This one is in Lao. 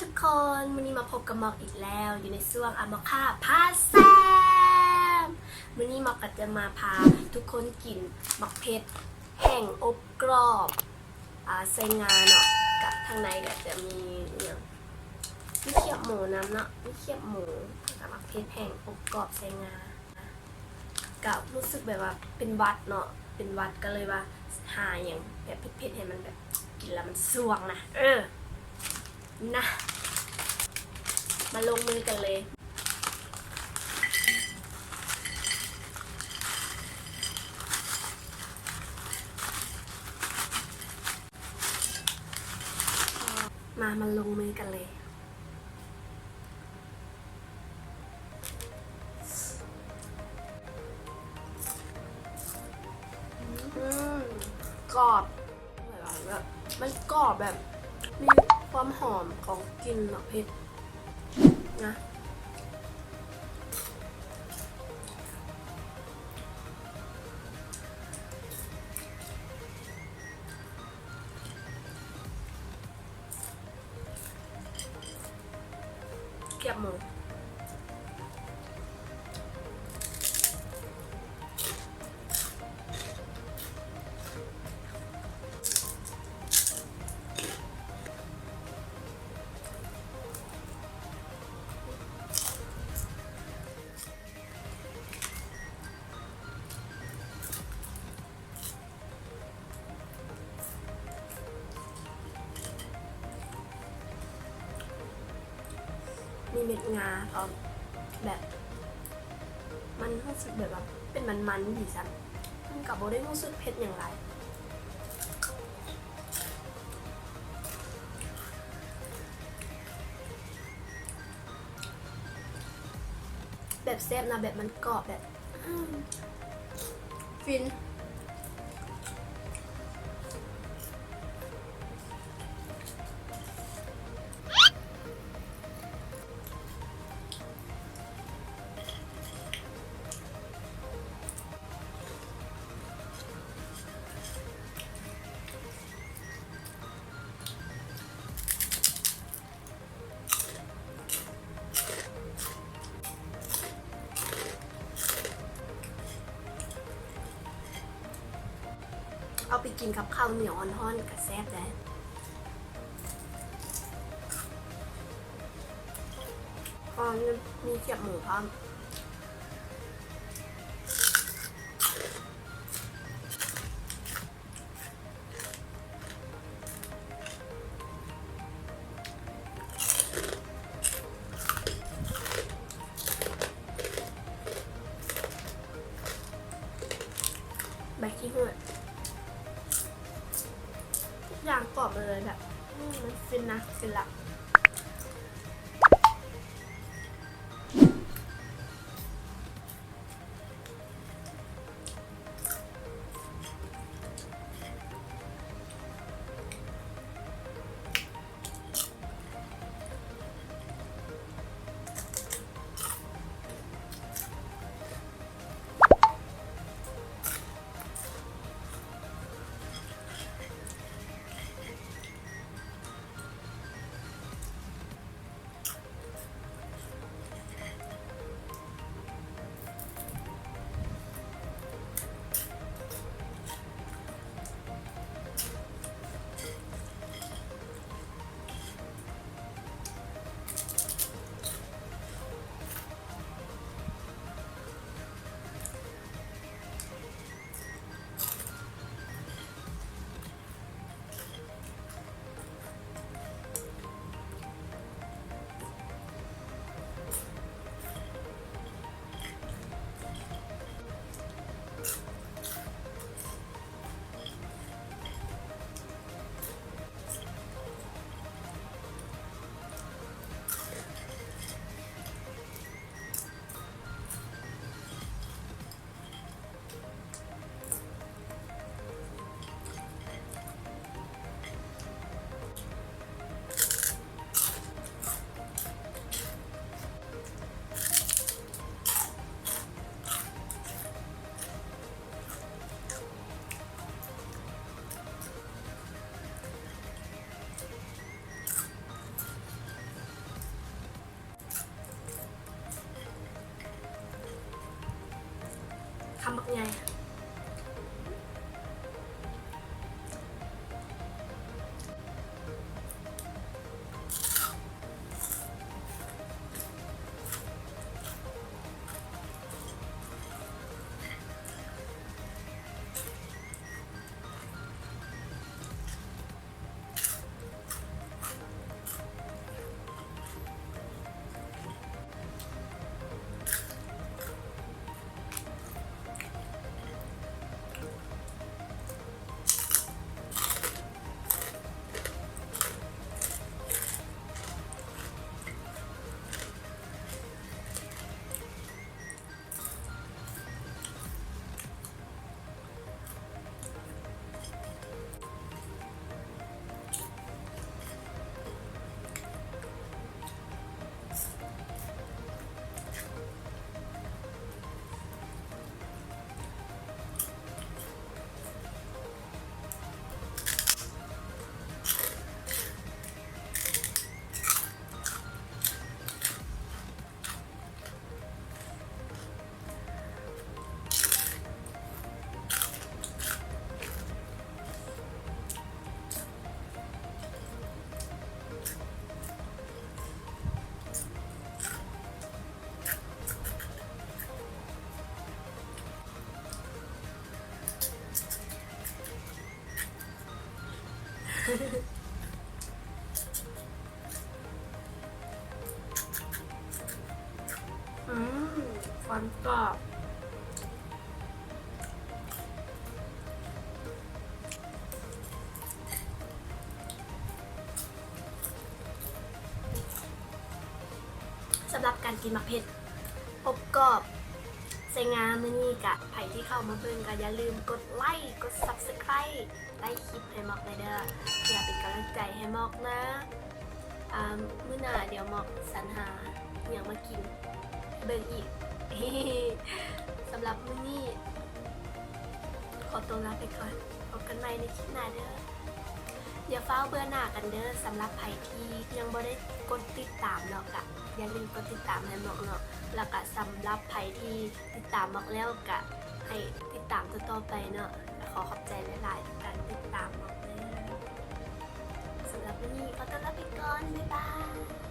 ທຸກຄົນ ມື້ນີ້ມາພົບກັບໝອກອີກແລ້ວ ຢູ່ໃນຊ່ວງອາມາຄ່າພາແຊມ. ມື້ນີ້ໝອກກໍຈະມາພາທຸກຄົນກິນໝາກເຜັດແຫ້ງອົບກອບ ອາ ໃສ່ງາເນາະ. ກະທາງໃນກໍຈະມີອີ່ຫຍັງ ມີຄຽບໝູນຳເນາະ ມີຄຽບໝູ ແລ້ວກໍໝາກເຜັດແຫ້ງອົບກອບໃສ່ງາ. ກະຮູ້ສຶກແບບວ່າເປັນຫວັດເນາະ ເປັນຫວັດ ກໍເລີຍວ່າຫາຫຍັງແບບເຜັດໆ ໃຫ້ມັນແບບກິນແລ້ວມັນສ່ວງນະ ເອີ ນະ. ມາລົງມືກັນເລີຍ ມາ ມາລົງມືກັນເລີຍ. ອືມ ກອບ ແບບວ່າ ແບບ ມັນກອບ ແບບ ມີຄວາມຫອມຂອງກິ່ນໝາກເຜັດນະ. ຄຽບໝູ ມີເມັດງາພ້ອມ ແບບ ມັນຮູ້ສຶກແບບວ່າເປັນມັນໆ ດີຊ້ຳ ມັນກໍບໍ່ໄດ້ຮູ້ສຶກເຜັດຫຍັງຫຼາຍ. ແບບແຊບນະ ແບບມັນກອບ ແບບ ອືມ ຟິນ. ເອົາໄປກິນກັບເຂົ້າໜຽວຮ້ອນໆ ກໍແຊບເດ້. ອໍ ມີຄຽບໝູພ້ອມ. ໃບຂີ້ຫູດ ທຸກຢ່າງກອບໝົດເລີຍ ແບບ ອືມ ມັນຟິນນະ ຟິນລະ. ອ ຄຳບັກໃຫຍ່. ອືມ ຄວັນກອບ. ສຳລັບການກິນໝາກເຜັດອົບກອບໃສ່ງາມື້ນີ້ກະ ໃຜທີ່ເຂົ້າມາເບິ່ງກະຢ່າລືມກົດໄລ ກົດ Subscribe ໃຕ້ຄລິບໃຫ້ໝອກແດ່ເດີ ເພື່ອເປັນກຳລັງໃຈໃຫ້ໝອກນະ. ອາ ມື້ໜ້າດຽວໝອກສັນຫາອີ່ຫຍັງມາກິນເບິ່ງອີກ. ສຳລັບມື້ນີ້ຂໍຕົວລາໄປກ່ອນ ພົບກັນໃໝ່ໃນຄລິບໜ້າເດີ. ຢ່າຟ້າວເບື່ອໜ່າກັນເດີ ສຳລັບໃຜທີ່ຍັງບໍ່ໄດ້ກົດຕິດຕາມເນາະ ກະຢ່າລືມກົດຕິດຕາມໃຫ້ໝອກເນາະ ແລ້ວກະສຳລັບໃຜທີ່ຕິດຕາມໝອກແລ້ວ ກະໃຫ້ຕິດຕາມຕໍ່ໆໄປເນາະ. ຂໍຂອບໃຈຫຼາຍໆ ການຕິດຕາມເນາະ. ສຳລັບມື້ນີ້ຂໍຕົວລາໄປກ່ອນ ບາຍບາຍ.